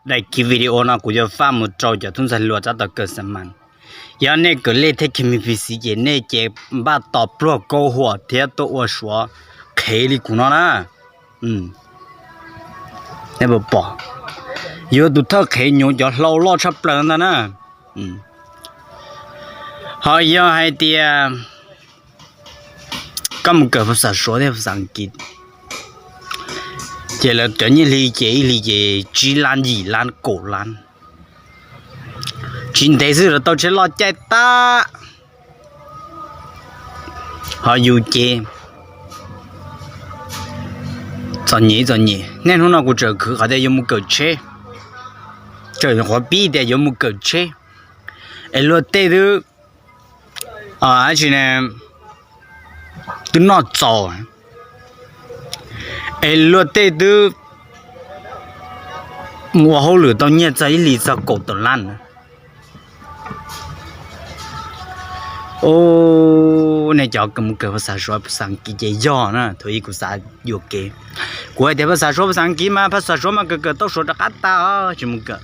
Daim video no kuv yuav faj mus rau cov tub ntxhais hluas tsab tom kawm xa mas. Yog nej kawm lej thiab khemis pis xiv ces nej ces npaj tos pluag kaub huam thiab tuaj ua suav qhev li kuv no na. Yuav tus thawj qhev nyuv cov hlau loj tshaj plaws ntag na. Ho yog hais tias koj mus kawm phas xas suav thiab phas xas kiv, ces lawv cov nyiaj hli ces ib hlis ces tsib lab yim lab kaum lab, tsis ntev xwb lawv tau tsheb loj caij tag. Ho yus ces txom nyem txom nyem, niaj hnub no kuv tseem khwv qhov tias yuav mus kawm tsheb, tseem qhuav pib tias yuav mus kawm tsheb, es luag tej twb dab tsi ne, twb noj txaus, es luag tej twb mus ua hauj lwm tau nyiaj txog ib hlis txog kaum tawm lab na. Nej cov mus kawm phas xas suav phas xas kiv ces yog na, thaum ub kuv xav yuam kev, kuv hais tias phas xas suav phas xas kiv mas phas xas suav mas kawm kawm tau suav rov qab tas os, tsis mus kawm.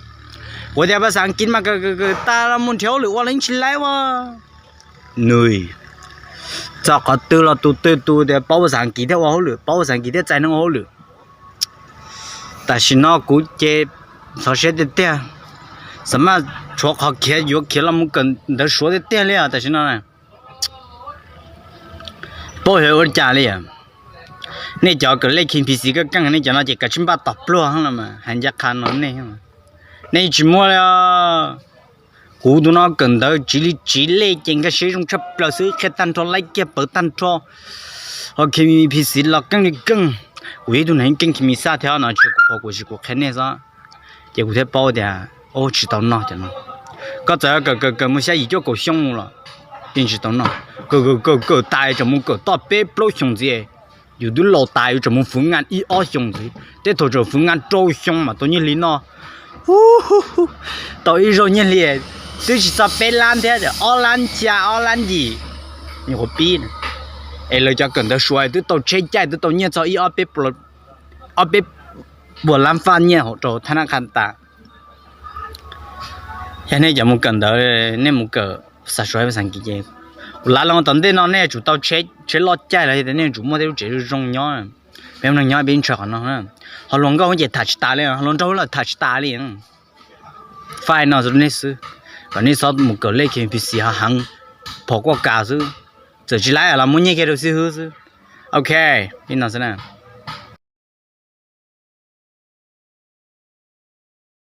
Kuv tias phas xas kiv mas kawm kawm kawm tas los mus nrhiav hauj lwm ua los yeej tsis laib ua. Nws txog qhov twg los tus twg tus tias paub phas xas kiv thiaj ua hauj lwm, paub phas xas kiv thiaj txais neeg ua hauj lwm. Tam sim no kuv ces ntxhov siab tiag tiag, xam maj tshuav qhov khiav yuav khiav los mus kawm ntawv suav tiag tiag li os tam sim no. Paub yog ua cas li. Nej cov kawm lej khemis pis xiv keej keej nej cov no ces kav tsij npaj tos pluag los mas hais ncaj qha no nej, nej tsis muaj li os. Kuv tus no kawm ntawv tsiv li tsiv lej ces nkag siab zoo tshaj plaws xwb, qhia tag nrho laib kiag pawv tag nrho. Ho khemis pis xiv los keej li keej. Kuv yog ib tug neeg keej khemis xaj thiab no tsis kuv qhuas kuv tsis kuv qhia nej xwb. Ces kuv thiaj paub tias, o, tsis tau noj cov no. Koj txawm kawm kawm kawm mus xya yim cuaj kaum xyoo los yeej tsis tau noj. Kawm kawm kawm kawm tas tseem mus kawm toj peb plaub xyoos ntxiv, yus twb laus tas yus tseem mus fwv ngas ib ob xyoos ntxiv, tej thaum tseem fwv ngas rau xyoo mas tau nyiaj hli noj. Tau ib zaug nyiaj hli twb tsis txog peb lab thiab, ob lab xya ob lab yim, nyuam qhuav pib. Es lawv cov kawm ntawv suav twb tau tsheb caij twb tau nyiaj txog ib ob peb puas lab faj nyiaj hauv rau thab nab qha tas. Yog nej cov mus kawm ntawv, nej mus kawm xas suav xas kiv ces kuv lav loo tom ntej no nej yuav tsum tau tsheb loj caij los yog tias nej yuav tsum muaj tej lub tsev zoo zoo nyob. Peb mus neeg nyob peb ntshaw qhov no. Ho hluas nkauj ces tham tsis tas li, ho hluas nraug lawm tham tsis tas li. Faj no rau nej xwb, kom nej txhob mus kawm lej khemis pis xiv ho heev, phom kuaj kas xwb. Txawm tsis laib los muab nyiaj kiag rau xib hwb xwb. Ok, li no xwb na.